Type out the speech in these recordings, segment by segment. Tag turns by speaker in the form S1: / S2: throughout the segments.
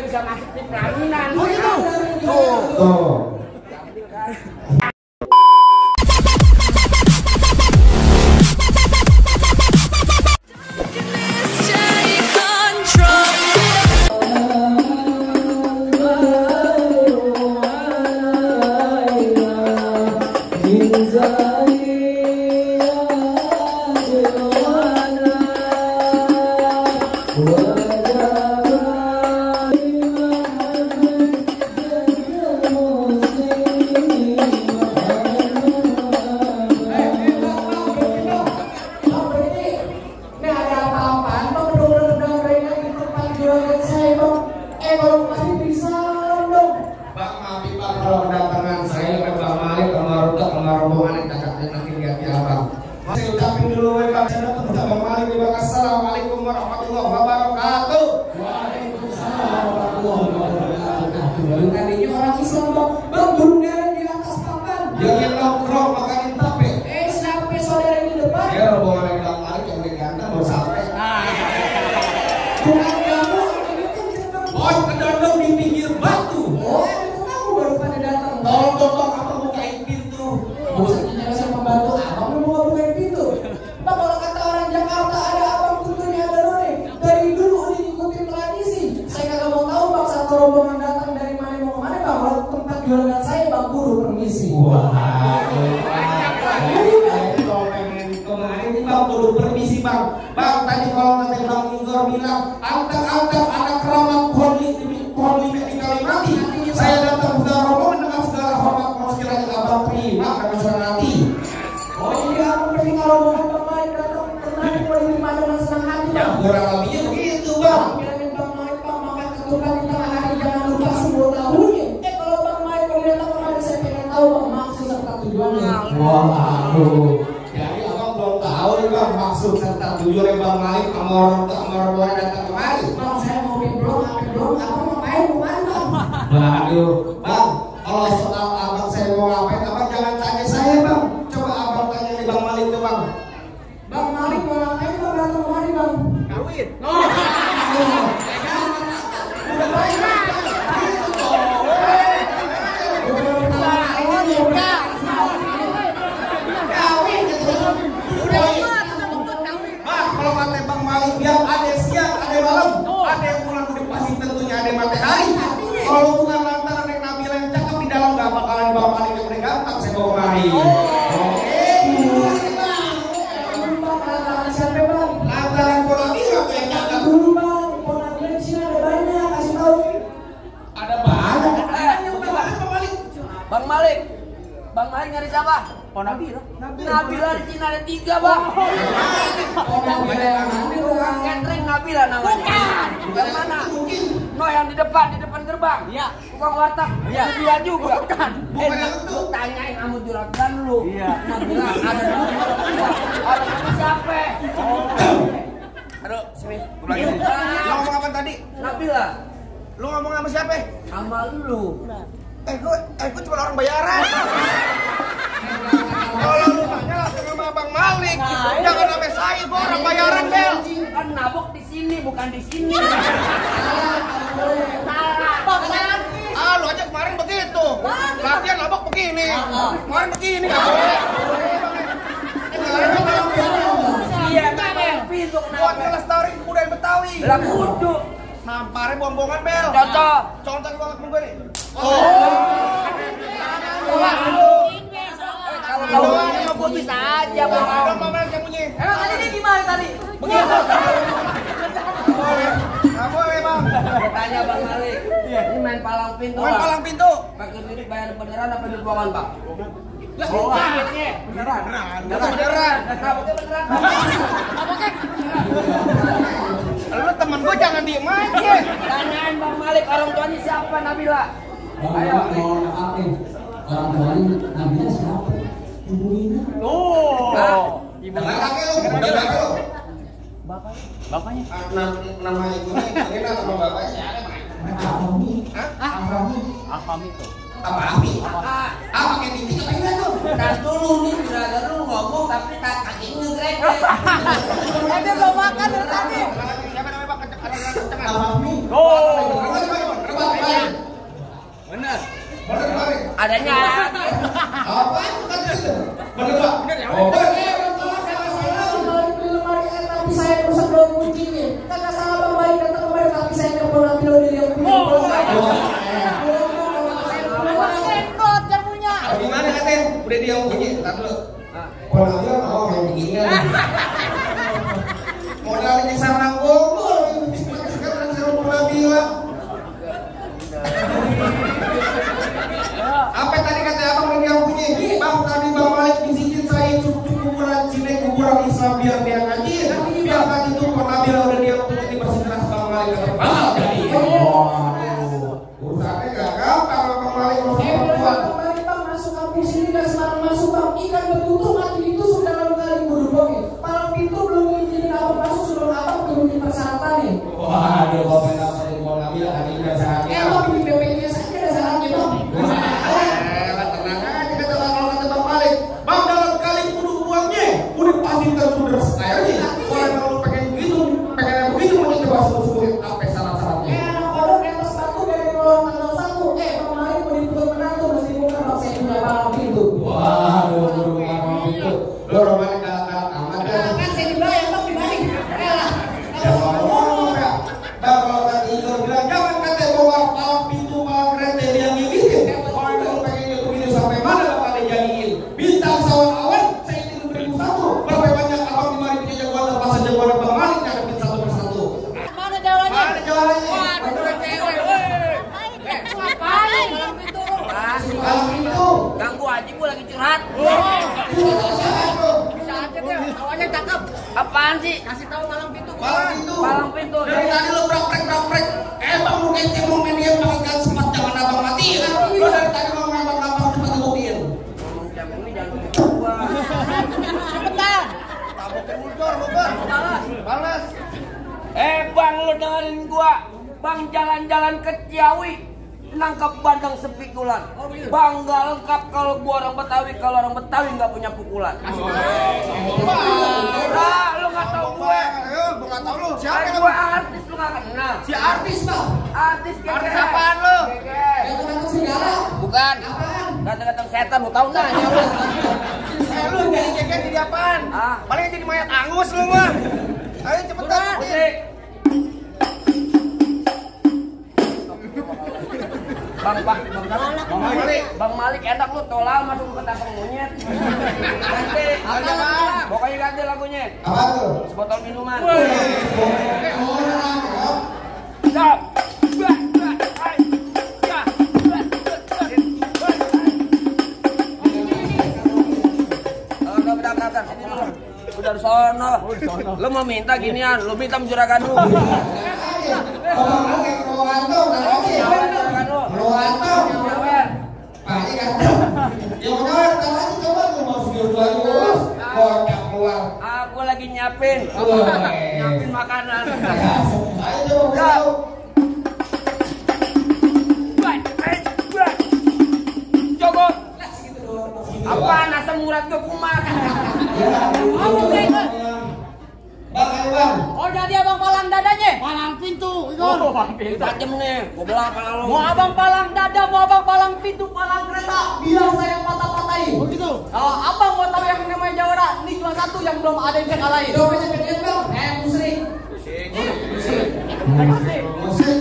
S1: bisa masuk di pelaminan.
S2: Oh gitu.
S3: Tuh. Assalamualaikum warahmatullahi wabarakatuh.
S2: Waalaikumsalam warahmatullahi wabarakatuh. Lalu tadinya orang Islam bang bundar di atas papan.
S3: Jangan nongkrong makanin tape.
S2: Siapa saudara ini depan?
S3: Ya rombongan yang Bang Malik yang diganteng baru sampai.
S2: Bukan kamu ini kenceng bang.
S3: Oh, kedondong di pinggir batu.
S2: Oh, itu kamu baru pada datang.
S3: Tolong dong apa bukain pintu.
S2: Maksudnya saya pembantu abang lu mau bukain pintu. Bang kalau kata orang Jakarta ada abang tentunya ada none. Dari dulu udah ngikutin tradisi. Saya kagak mau tahu bang satu rombongan datang dari mana mau kemana bang. Kalau tempat jualan saya bang buru permisi.
S3: Wah, kalau pengen kemarin ini Bang perlu permisi Bang. Bang tadi kalau nanti Bang Igor bilang angkat-angkat ada keramat pohon lima di Kalimati. Saya datang sudah rombongan dengan segala hormat mau sekiranya Abang terima karena sudah nanti.
S2: Oh iya, aku pergi kalau rombongan bang Malik datang tenang mulai terima dengan senang hati bang.
S3: Kurang lebihnya begitu Bang.
S2: Bilangin bang Malik bang makan ketupat di tengah hari jangan lupa 10 tahunnya. Kalau bang Malik kalau datang kemari saya pengen tahu bang maksud serta tujuannya.
S3: Waduh. Jadi Abang belum tahu nih Bang maksud serta tujuan Bang Malik sama orang datang kemari.
S2: Bang saya mau belum abang ngapain kemari bang?
S3: Waduh, Bang, kalau soal Abang saya mau ngapain, Abang jangan tanya saya Bang. Coba Abang tanya nih Bang Malik tuh Bang.
S2: Bang Malik mau ngapain bang datang kemari bang?
S1: Kawin.
S2: Udah baik bang.
S3: Bang, kalau kata Bang Malik biar ada siang, ada malam, ada yang pulang udah pasti tentunya ada matahari. Kalau bukan lantaran yang Nabila yang cakep di dalam gak bakalan Bang Malik yang udah gampang saya bawa kemari.
S2: Siapa bang?
S3: Lantaran kalau Nabila tuh yang cakep.
S2: Dulu bang, ponak dia di sini ada banyak, kasih tahu.
S3: Ada banyak. Bang Malik.
S1: Bang Malik. Bang Malik nyari siapa? Oh Nabila. Nabila di sini ada 3 bang. Bukan catering Nabila namanya. Bukan mana? No yang di depan gerbang. Iya. Bukan warteg. Iya. Dia juga. Bukan. Lu tanyain kamu juragan lu. Iya. Nabila ada dulu. Orang ini siapa? Aduh, sini.
S3: Lagi. Lu ngomong apa tadi?
S1: Nabila.
S3: Lu ngomong sama siapa?
S1: Sama lu.
S3: Gue cuma orang bayaran. Kalau lu tanya langsung sama Bang Malik. Jangan sampai saya, gue orang bayaran, Bel.
S1: Kan nabok di sini bukan di sini.
S3: Lu aja kemarin begitu. Latihan nabok begini. Kemarin begini.
S1: Iya, memang pintu
S3: Buat
S1: kenapa?
S3: ngelestariin kebudayaan Betawi.
S1: Lah kudu.
S3: Nampare bombongan, Bel.
S1: Contoh.
S3: Contoh banget gue nih.
S1: Kalau ini mah gua bisa aja, Bang.
S3: Bang Malik yang bunyi.
S1: Emang tadi dia gimana tadi?
S3: Begitu. Boleh. Nggak boleh, Bang.
S1: Tanya Bang Malik. Ini main palang pintu.
S3: Main
S1: Bang.
S3: palang pintu.
S1: Pakai duit bayar beneran apa duit bohongan, Bang?
S3: Beneran.
S1: Naboknya beneran.
S3: Lu temen gue jangan diem aja.
S1: Tanyain Bang Malik orang tuanya siapa Nabila?
S2: Ayo. Orang tuanya Nabila siapa? Ibu Ina.
S1: Ibu.
S3: Bapaknya? Nama ibunya Rina sama bapaknya siapa?
S2: Afami.
S1: Afami tuh.
S3: Apa Ami? Apa kayak titik apa enggak tuh?
S1: Ntar dulu nih, brother lu ngomong tapi kakinya ngegrek.
S2: Dia belum makan dari tadi.
S3: Siapa namanya Bang? Ada yang kenceng.
S2: Afami.
S3: Oh.
S1: adanya.
S3: Apa itu kata itu? Bener Pak? Oh,
S2: tapi saya rusak dua kunci nih. Kakak sama Bang Malik datang kemarin tapi saya telepon Nabila udah dia punya.
S4: Endot yang punya.
S3: Gimana katanya? Udah dia punya. Entar dulu. Kalau Nabila mau kayak begini kan. Modalnya sarang gogol. Sekarang sarang Nabila. Apa tadi kata abang udah dia punya? Bang tadi Bang Malik bisikin saya cukup kuburan Cine, kuburan Islam biar dia ngaji. Biar tadi tuh Pak Nabila udah dia punya di bersikeras Bang Malik kata Bang jadi. Urusannya gak gampang Bang Malik mau perempuan.
S2: Kemarin Bang masuk kampung sini gak sembarang masuk Bang. Ikan betutu mati itu sudah lalu kali berhubung nih. Palang pintu belum ngizinin abang masuk sebelum abang turunin persyaratan nih.
S3: Waduh, bapak yang mau Nabila hari ini dasarnya.
S2: Bang di BPJS aja dasarnya Bang.
S3: Tenang aja kata Bang Malik. Bang dalam kali kudu uangnya, udah pasti tersudah setayarnya. Orang kalau pengen begitu mau coba sebut apa syarat-syaratnya.
S2: Anak kodok di atas batu dari kolong tanggal 1. Bang Malik mau ditutup menantu mesti bukan Bang saya punya palang pintu.
S3: Waduh, palang pintu. Lo orang Malik galak-galak amat ya.
S2: Kan saya dibayar Bang dibalik.
S3: Ya ngomong ya. Bang kalau tadi Igor bilang jangan kata bawa palang pintu, palang kereta dia gigitin. Orang kalau pengen begini sampai mana Bapak ada jadiin? Bintang sawan awan saya itu 2001. Berapa banyak abang di mari punya jagoan lepas jagoan Bang Malik ngadepin satu persatu.
S4: Mana jalannya?
S3: Mana jalannya?
S4: Waduh, udah cewek. Ngapain? Palang pintu.
S3: Palang pintu.
S1: Ganggu Haji gua lagi curhat.
S4: Bisa aja deh. Awalnya cakep.
S1: Apaan sih?
S4: Kasih tahu palang pintu.
S3: Palang pintu.
S1: Palang pintu.
S3: Dari tadi lo braprek. Bang lu kece mau main dia pakai sempat jangan abang mati. Lo dari tadi mau ngambang-ngambang cepat ngebutin.
S1: Ngomong jam ini jangan begitu gua.
S4: Cepetan.
S3: Tabokin mundur, balas.
S1: Bang lu dengerin gua. Bang jalan-jalan ke Ciawi nangkap bandeng sepikulan. Bang gak lengkap kalau gua orang Betawi, kalau orang Betawi nggak punya pukulan. Nah, lu nggak tahu gue.
S3: Gua nggak tahu lu. Siapa
S1: Gue
S3: namanya?
S1: artis lu nggak kenal.
S3: Si artis Bang.
S1: Artis Gege.
S3: Artis apaan lu?
S1: Gege.
S2: Kata-kata segala.
S1: Bukan. Kata-kata setan lu tahu nggak?
S3: Lu jadi keke jadi apaan?
S1: Ah.
S3: Paling jadi mayat angus lu mah. Ayo cepetan.
S1: Musik. Bang Malik enak lu tolal masuk ke kantong monyet. Ganti. Pokoknya ganti lagunya.
S3: Apa tuh?
S1: Sebotol minuman.
S3: Orang.
S1: Stop. Bentar. Sini dulu. Udah di sono. Lu mau minta ginian, lu minta juragan lu. Aku lagi nyiapin makanan. Cukup. Apaan asam urat gue kumat.
S3: Bang.
S4: Oh jadi abang palang dadanya? Palang pintu, Igor.
S1: Tajem nih, gue belah kepala lu.
S4: Mau abang palang dada, mau abang palang pintu, palang kereta, biar saya patah-patahin. Oh gitu. Kalau abang mau tahu yang namanya Jawara, ini cuma satu yang belum ada yang bisa kalahin.
S2: Coba cepetin Bang. Musrik.
S3: Musik.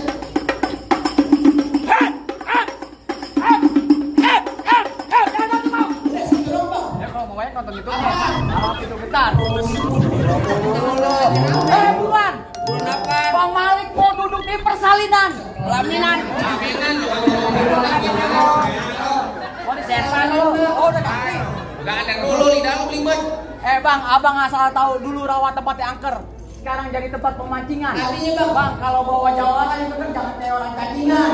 S4: Nonton itu palang pintu bentar. Buruan. Bang Malik mau duduk di persalinan.
S1: Pelaminan. Mau disesan lu. Oh udah ganti.
S3: Gak ada dulu di dalam limbet.
S4: Bang, abang asal tahu dulu rawa tempatnya angker. Sekarang jadi tempat pemancingan.
S2: Artinya
S4: Bang, kalau bawa jawara itu kan jangan kayak orang cacingan.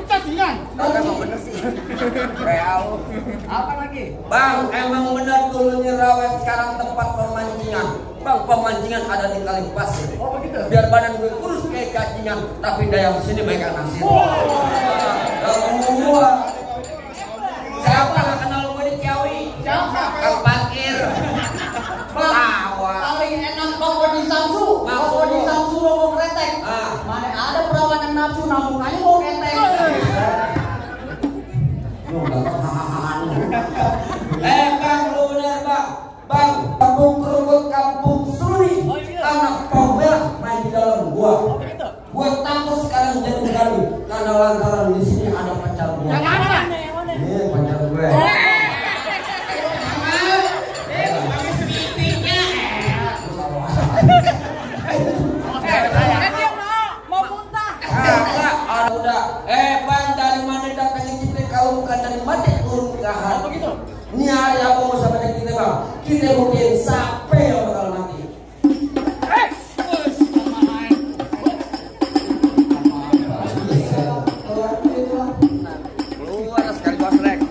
S4: Cacingan.
S1: Emang bener sih. Real.
S4: Apa lagi?
S1: Bang, emang bener dulunya Rawa sekarang tempat pemancingan. Bang, pemancingan ada di kali pasir.
S4: Oh begitu.
S1: Biar badan gue kurus kayak cacingan, tapi daya sini baik nasir. Gua. Siapa nggak kenal gue di Ciawi?
S4: Siapa?
S1: Kang parkir. Tawa.
S4: Paling enak bawa di Samsu. Bawa di Samsu bawa kretek. Mana ada perawan yang nafsu namun aja bawa kretek.
S1: Bang, lu bener bang. Bang, kampung Kerukut, kampung Suri, anak pau merah main di dalam gua. Gua takut sekarang jadi kali karena lantaran di sini ada pacar gua.
S4: Yang mana?
S1: Ini pacar gue.
S4: Mau muntah.
S1: Udah. Bang, dari mana datangnya kita kalau bukan dari mati turun ke hati.
S4: Begitu.
S1: Ini hari apa mau sama kita bang? Kita mungkin sampai yang bakal mati. Keluar sekali bos rek.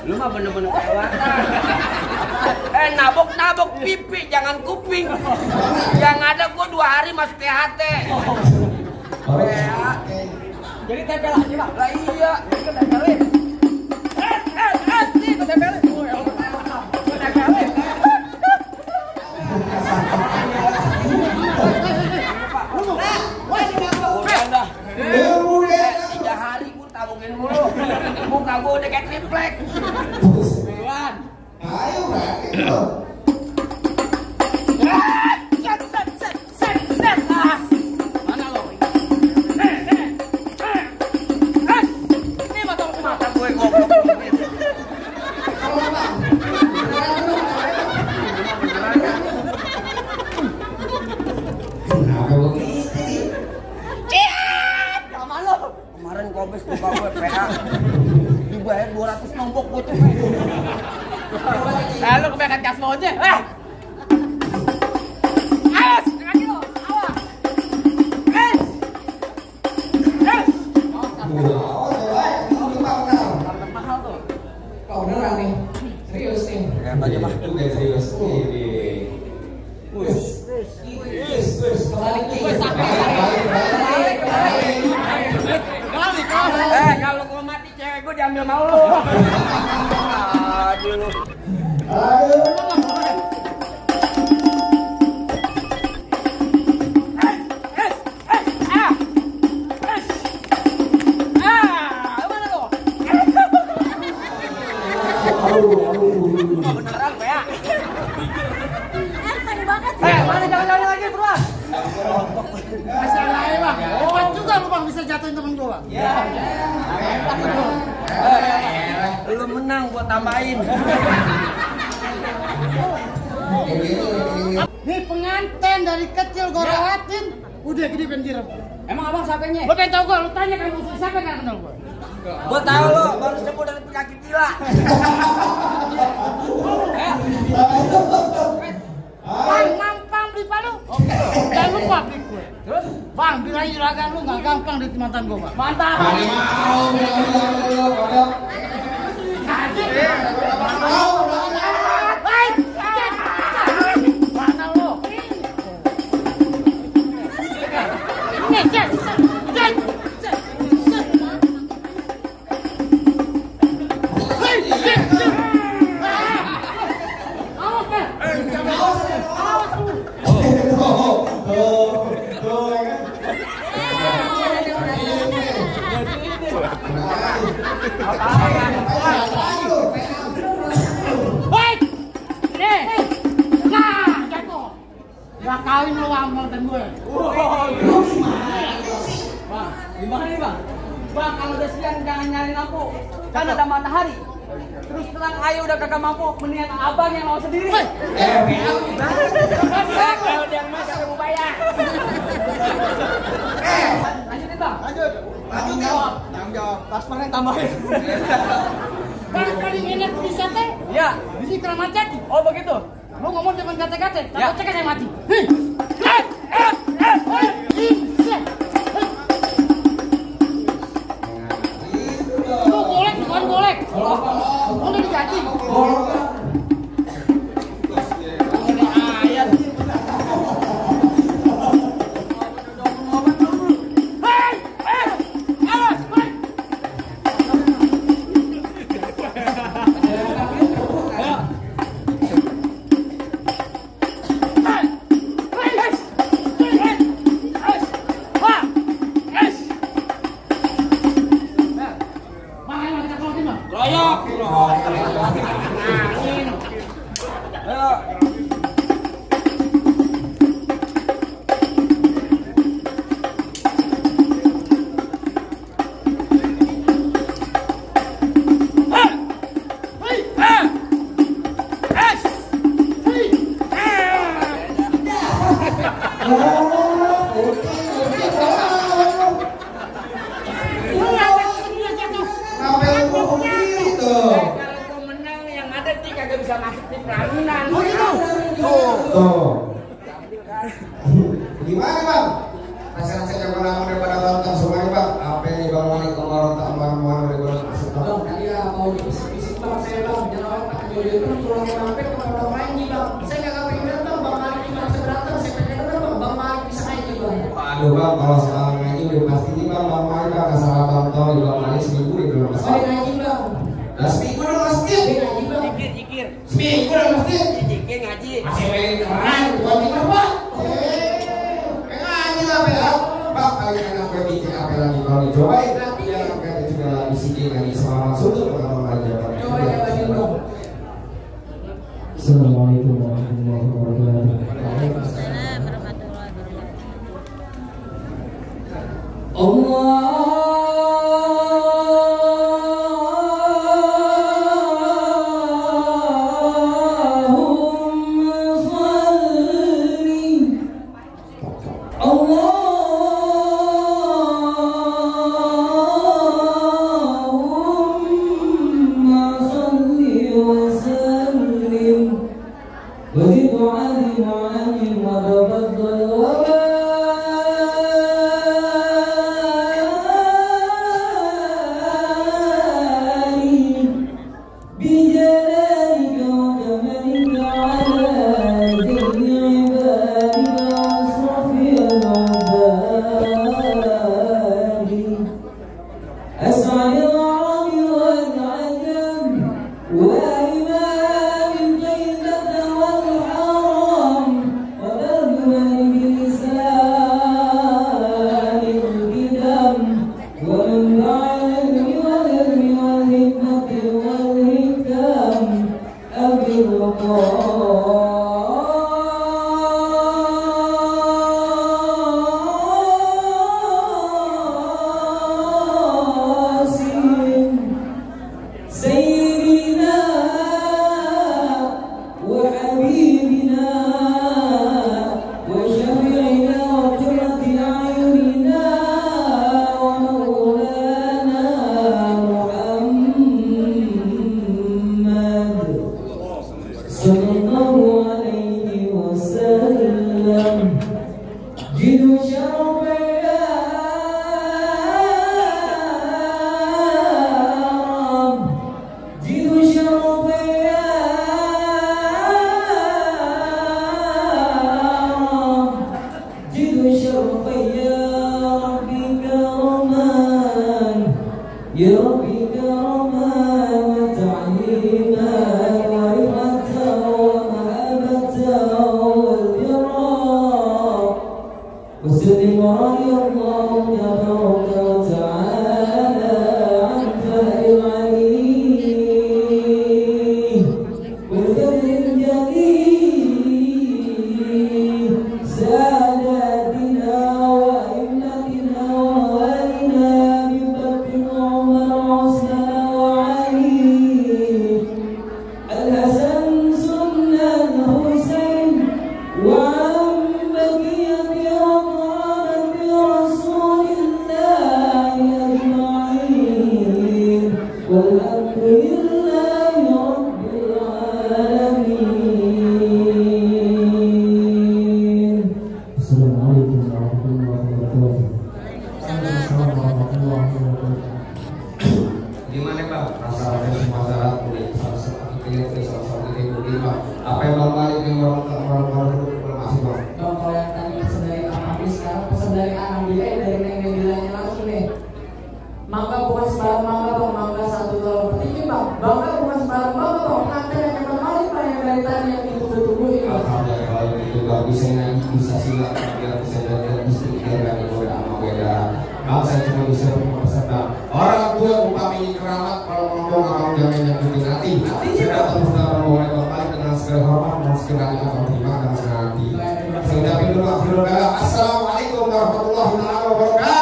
S1: Lu mah bener-bener kelewatan. Nabok pipi, jangan kuping. Yang ada gua 2 hari masuk THT.
S4: Jadi tempel aja bang.
S1: Lah iya,
S4: Itu tempelin. Nih itu tempelin. Itu tempelin.
S1: udah. 3 hari gua tabungin mulu. Muka gua udah kayak triplek.
S3: Ayo berarti.
S4: Mana lo? Ini mata
S1: gue goblok.
S3: Kenapa begitu?
S4: Sama lo.
S1: Kemarin kobes buka gue PA. Dibayar 200 nombok gue tuh.
S4: Lu kebanyakan gas aja. Awas, kaki lo. Awas. Mahal tuh.
S2: Kau beneran nih, serius nih.
S1: Kayak aja mah.
S3: Itu kayak serius.
S2: Kembali nih.
S1: Kalau gua mati cewek gua diambil mau lu. Aduh lu. Beneran ya?
S4: Mana jangan lagi, Bro. Masalah bang. Hebat juga lu bang bisa jatuhin temen gua bang.
S1: Lu menang gua tambahin.
S4: Nih pengantin dari kecil gua rawatin, udah gede banjir. Emang abang siapanya? Lu pengen tau gua, lu tanya kan siapa kan kenal gua.
S1: Gua tahu lu baru sembuh dari penyakit gila.
S4: Bang, mampang beli padu. Jangan lupa beli kue. Terus? Bang, bilang juragan lu gak gampang di mantan gua, Bang. Mantap. Mana lu? Nih, cek. Gak kawin lu sama mantan gue. Bang, gimana nih bang? Bang, kalau udah siang jangan nyalain lampu. Kan ada matahari. Terus terang ayo udah kagak mampu, mendingan abang yang mau sendiri.
S1: Kalau dia mas aku mau bayar.
S4: Lanjutin bang.
S3: Lanjut.
S4: Tanggung jawab. Pasparnya tambahin. Bang, paling enak di sate? Iya. Di Kramat Jati. Oh begitu. Lu ngomong jangan kate-kate, takut cek saya mati. Lu golek, bukan golek. Udah diganti.
S3: mohon boleh masuk.
S2: Bang, tadi ya mau bisik-bisik bang, saya bang, jangan Pak Jojo itu pulang mampir ke Pondok Ranji bang. Saya nggak pengen datang, Bang Malik cuma bisa berantem, saya pengen datang bang Malik bisa ngaji bang.
S3: Aduh bang, kalau soal ngaji udah pasti nih bang Malik bang, salah bang Tol di Bang Malik seminggu di belum masuk.
S2: Oh ngaji bang.
S3: Lah seminggu dong masjid.
S2: Ngaji bang.
S1: Zikir.
S3: Seminggu dong masjid.
S1: Zikir ngaji.
S3: Masih pengen keren, bukan zikir pak. Ngaji lah ya. Bang, kali enak gue bikin apa lagi kalau dicobain. Ya kita juga bisikin lagi sama maksud tuh kalau aja.
S2: Coba ya lagi bang.
S5: Assalamualaikum warahmatullahi wabarakatuh.
S6: Waalaikumsalam warahmatullahi wabarakatuh.
S3: Assalamualaikum warahmatullahi wabarakatuh.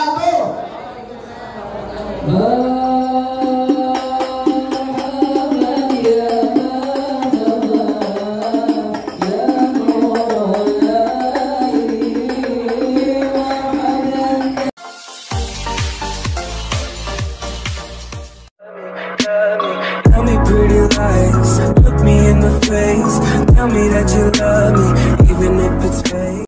S7: Tell me pretty lies, look me in the face. Tell me that you love me, even if it's fake.